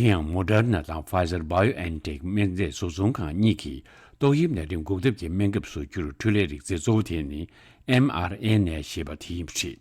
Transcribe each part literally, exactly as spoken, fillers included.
དེ་ཡང་Moderna དང་Pfizer BioNTech སྨན་རྫས་བཟོ་ཚོང་ཁང་གཉིས་ཀྱིས་ཏོག་དབྱིབས་ནད་རིམས་འགོག་ཐབས་ཀྱི་སྨན་ཁབ་བཟོ་རྒྱུར་འཕྲུལ་ལས་རིགས་རྫས་གཙོ་བོ་དེ་ནི་ཨེམ་ཨར་ཨེན་ཨེ་ཞེས་པ་དེ་ཡིན་པ་རེད།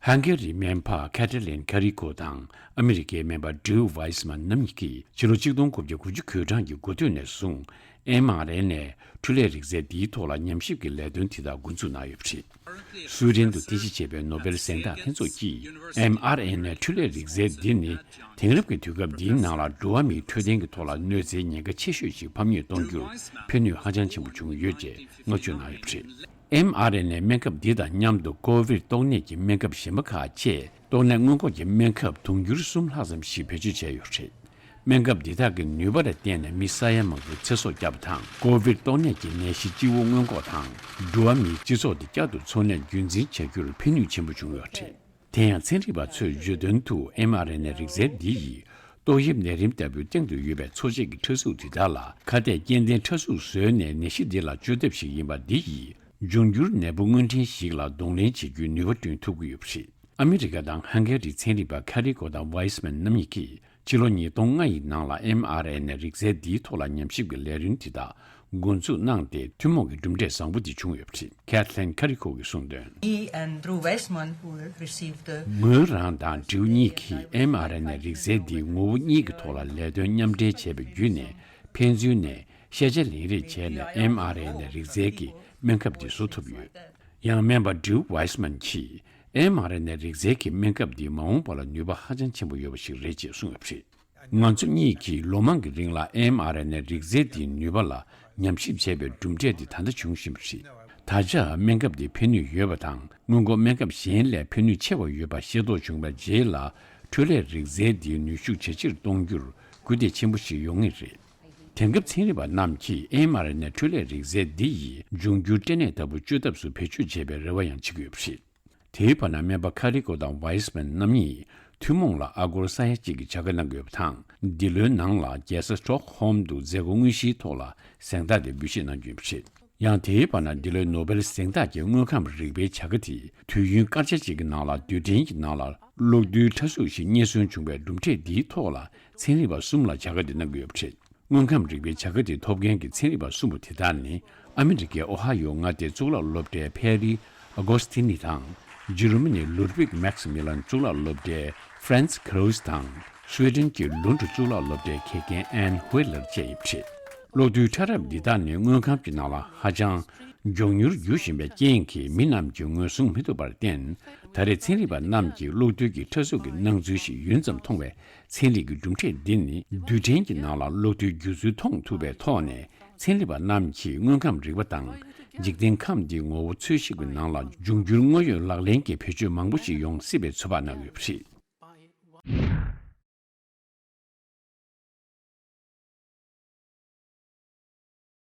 ཧང་གེ་རིའི་སྨན་པ་Katalin Karikó དང་ཨ་མི་རི་ཀའི་སྨན་པ་Drew Weissman རྣམ་གཉིས་ཀྱིས་ཕྱི་ལོ་ཆིག་སྟོང་དགུ་བརྒྱ་དགུ་བཅུ་གོ་གྲངས་ཀྱི་འགོ་སྟོད་ནས་བཟུང་ཨེམ་ཨར་ཨེན་ཨེ་འཕྲུལ་ལས་རིགས་རྫས་འདིའི་ཐོག་ལ་ཉམས་ཞིབ་ཀྱི་ལས་དོན་དེ་དག་འགོ་འཛུགས་གནང་ཡོད་པ་རེད། སུའེ་ཏེན་དུ་རྟེན་གཞི་བྱས་པའི་ནོ་སྦེལ་གཟེངས་རྟགས་ལྷན་ཚོགས་ཀྱིས་ཨེམ་ཨར་ཨེན་ཨེ་འཕྲུལ་ལས་རིགས་རྫས་འདི་ནི་དེང་རབས་ཀྱི་དུས་སྐབས་འདིའི་ནང་ལ་འགྲོ་བ་མིའི་འཕྲོད་བསྟེན་གྱི་ཐོག་ལ་གནོད་འཚེའི་ཉེན་ཁ་ཆེ་ཤོས་ཤིག་ཕམ་ཉེས་གཏོང་རྒྱུར་ཕན་ནུས་ཧ་ཅང་ཆེན་པོ་བྱུང་ཡོད་ཅེས་བསྔགས་བརྗོད་གནང་ཡོད་པ་རེད། ཨེམ་ཨར་ཨེན་ཨེ་སྨན་ཁབ་འདི་དང་མཉམ་དུ་ཀོ་བིད་ཏོག་ནད་ཀྱི་སྨན་ཁབ་གཞན་པ་ཁག་བཅས་ཏོག་ནད་སྔོན་འགོག་གི་སྨན་ཁབ་དུང་ཕྱུར་གསུམ་ལྷག་ཙམ་ཞིག་བེད་སྤྱོད་བྱས་ཡོད་པ་རེད། སྨན་ཁབ་འདི་དག་གི་ནུས་པ་ལ་བརྟེན་ནས་མི་ས་ཡ་མང་པོར་ཚེ་སྲོག་བསྐྱབས་པ་དང་ཀོ་བིད་ཏོག་ནད་ཀྱི་ནད་གཞི་སྤྱི་བོ་སྔོན་འགོག་དང་འགྲོ་བ་མིའི་སྤྱི་ཚོགས་དེ་བསྐྱར་དུ་འཚོ་གནས་རྒྱུན་འཛིན་བྱ་རྒྱུར་ཕན་ནུས་ཆེན་པོ་བྱུང་ཡོད་པ་རེད། དེ་ཡང་ཚན་རིག་པ་ཚོས་བརྗོད་དོན་དུ་ཨེམ་ཨར་ཨེན་ཨེ་རིགས་རྫས་འདི་ཡིས་ཏོག་དབྱིབས་ནད་རིམས་ལྟ་བུའི་སྟེང་དུ་ཡོད་པའི་འཚོ་བྱེད་ཀྱི་ཕྲ་གཟུགས་དེ་དག་ལ་ཁ་གཏད་སྐྱེལ་ལྡན་ཕྲ་གཟུགས་བཟོས་ནས་ནད་གཞི་འདི་ལ་བཅོས་ཐབས་ཤིག་ཡིན་པ་འདི་ཡིས་འབྱུང་འགྱུར་ནད་འབུ་སྔོན་འདྲེན་ཞིག་ལ་གདོང་ལེན་བྱེད་རྒྱུའི་ནུས་པ་བསྐྲུན་ཐུབ་ཀྱི་ཡོད་པ་རེད། ཨ་མི་རི་ཀ་དང་ཧང་གེ་རིའི་ཚན་རིག་པ་ཁ་རི་ཀོ་དང་ཝའི་སི་མན་རྣམ་གཉིས་ཀྱིས་ཕྱི་ལོ་ཉིས་སྟོང་ལྔ་ཡི་ནང་ལ་ཨེམ་ཨར་ཨེན་ཨེ་རིགས་རྫས་འདིའི་ཐོག་ལ་ཉམས་ཞིབ་ཀྱི་ལས་རིམ་དེ་དག་འགོ་འཛུགས་གནང་སྟེ་ཐུན་མོང་གི་གྲུབ་འབྲས་བཟང་པོ་དེ་བྱུང་ཡོད་པ་རེད། Katalin Karikó གིས་གསུངས་དོན། Me and Drew Weissman, who received the ངོས་རང་དང་Drew གཉིས་ཀྱིས་ཨེམ་ཨར་ཨེན་ཨེ་རིགས་རྫས་འདིའི་ངོ་བོ་གཉིས་ཀྱི་ཐོག་ལ་ལས་དོན་མཉམ་འབྲེལ་བྱས་པ་བརྒྱུད་ནས་ཕན་ཚུན་ནས་ཤེས་བྱ་ལེན་རེས་བྱས་ནས་ཨེམ་ཨར་ཨེན་ཨེ་རིགས་རྫས་ཀྱི་སྨན་ཁབ་འདི་བཟོ་ཐུབ་ཡོད། ཡང་སྨན་པ་Drew Weissman གྱིས་ཨེམ་ཨར་ཨེན་ཨེ་རིགས་རྫས་ཀྱི་སྨན་ཁབ་འདི་མ་འོངས་པ་ལ་ནུས་པ་ཧ་ཅང་ཆེན་པོ་ཡོད་པ་ཞིག་རེད་ཅེས་གསུངས་ཡོད་པ་རེད། ང་ཚོ་གཉིས་ཀྱིས་ལོ་མང་གི་རིང་ལ་ཨེམ་ཨར་ཨེན་ཨེ་རིགས་རྫས་འདིའི་ནུས་པ་ལ་ཉམས་ཞིབ་བྱས་པའི་གྲུབ་འབྲས་འདི་ད་ལྟ་བྱུང་བཞིན་པ་རེད། ད་ཆ་སྨན་ཁབ་འདི་ཕན་ནུས་ཡོད་པ་དང་སྔོན་འགོག་སྨན་ཁབ་གཞན་ལས་ཕན་ནུས་ཆེ་བ་ཡོད་པ་ཤེས་རྟོགས་བྱུང་བའི་རྗེས་ལ་འཕྲུལ་ལས་རིགས་རྫས་འདིའི་ནུས་ཤུགས་ཇེ་ཆེར་གཏོང་རྒྱུར་སྐུལ་འདེད་ཆེན་པོ་ཞིག་ཡོང་ངེས་རེད། དེང་སྐབས་ཚན་རིག་པ་རྣམས་ཀྱིས་ཨེམ་ཨར་ཨེན་ཨེ་འཕྲུལ་ལས་རིགས་རྫས་འདི་ཡིས་འབྱུང་འགྱུར་སྐྲན་ནད་ལྟ་བུ་བཅོས་ཐབས་སུ་བེད་སྤྱོད་བྱེད་པའི་རེ་བ་ཡང་བྱེད་ཀྱི་ཡོད་པ་རེད། དེའི་བར་ན་སྨན་པ་ཁ་རི་ཀོ་དང་ཝའི་སི་མན་རྣམ་གཉིས་ཐུན་མོང་ལ་ཨ་སྒོར་ས་ཡ་གཅིག་གི་བྱ་དགའ་གནང་གི་ཡོད་པ་དང་འདི་ལོའི་ནང་ལ་རྒྱལ་ས་སྟོག་ཧོམ་དུ་མཛད་སྒོ་དངོས་གཞིའི་ཐོག་ལ་གཟེངས་རྟགས་དེ་འབུལ་བཞེས་གནང་རྒྱུ་ཡིན་པ་རེད། ཡང་དེའི་བར་ན་འདི་ལོའི་ནོ་སྦེལ་གཟེངས་རྟགས་ཀྱི་དངོས་ཁམས་རིག་པའི་བྱ་དགའ་དེ་དུས་ཡུན་སྐར་ཆ་གཅིག་གི་ནང་ལ་རྡུལ་ཕྲན་གྱི་ནང་ལ་གློག་རྡུལ་ཕྲ་གཟུགས་ཤིག་རྙེད་སོན་བྱུང་བའི་གྲུབ་འབྲས་འདིའི་ཐོག་ལ་ཚན་རིག་པ་གསུམ་ལ་བྱ་དགའ་དེ་གནང་གི་ཡོད་པ་རེད། དངོས་ཁམས་རིག་པའི་བྱ་དགའ་དེ་ཐོབ་མཁན་གྱི་ཚན་རིག་པ་གསུམ་པོ་དེ་དག་ནི་ཨ་མི་རི་ཀའི་ཨོ་ཧ་ཡོ་མངའ་སྡེའི་གཙུག་ལག་སློབ་གྲྭའི་ཕེ་རི་ཨ་གོ་སི་ཐི་ནི་དང་། འཇར་མ་ནིའི་ལུད་ཝིག་མེག་སི་མི་ལན་གཙུག་ལག་སློབ་གྲྭའི་ཧྥ་རན་སི་ཁ་རུ་སི་དང་། སུའེ་ཏེན་གྱི་ལུན་ཌི་གཙུག་ལག་སློབ་གྲྭའི་དགེ་རྒན་ཨན་ཧུའེ་ལར་བཅས་ཡིན་པ་རེད། གློག་རྡུལ་ཕྲ་རབ་འདི་དག་ནི་དངོས་ཁམས་ཀྱི་ནང་ལ་ཧ་ཅང་མགྱོགས་མྱུར་འགྱུར་བཞིན་པའི་རྐྱེན་གྱིས་མི་རྣམས་ཀྱིས་ངོས་བཟུང་མི་ཐུབ་པར་བརྟེན། ད་རེས་ཚན་རིག་པ་རྣམས་ཀྱིས་གློག་རྡུལ་གྱི་ཕྲ་གཟུགས་ཀྱི་སྣང་ཚུལ་ཞིག་ཡུན་ཙམ་མཐོང་བའི་ཚན་རིག་གི་གྲུབ་འབྲས་འདི་ནི་རྡུལ་ཕྲན་གྱི་ནང་ལ་གློག་རྡུལ་འགྱུར་ཚུལ་མཐོང་ཐུབ་པའི་ཐོག་ནས་ཚན་རིག་པ་རྣམས་ཀྱིས་དངོས་ཁམས་རིག་པ་དང་འཇིག་རྟེན་ཁམས་འདིའི་ངོ་བོ་འཚོལ་ཞིབ་ཀྱི་ནང་ལ་འབྱུང་འགྱུར་དངོས་ཡོད་ལག་ལེན་གྱི་བེད་སྤྱོད་མང་པོ་ཞིག་ཡོང་སྲིད་པའི་ཚོད་དཔག་གནང་ཡོད་པ་རེད།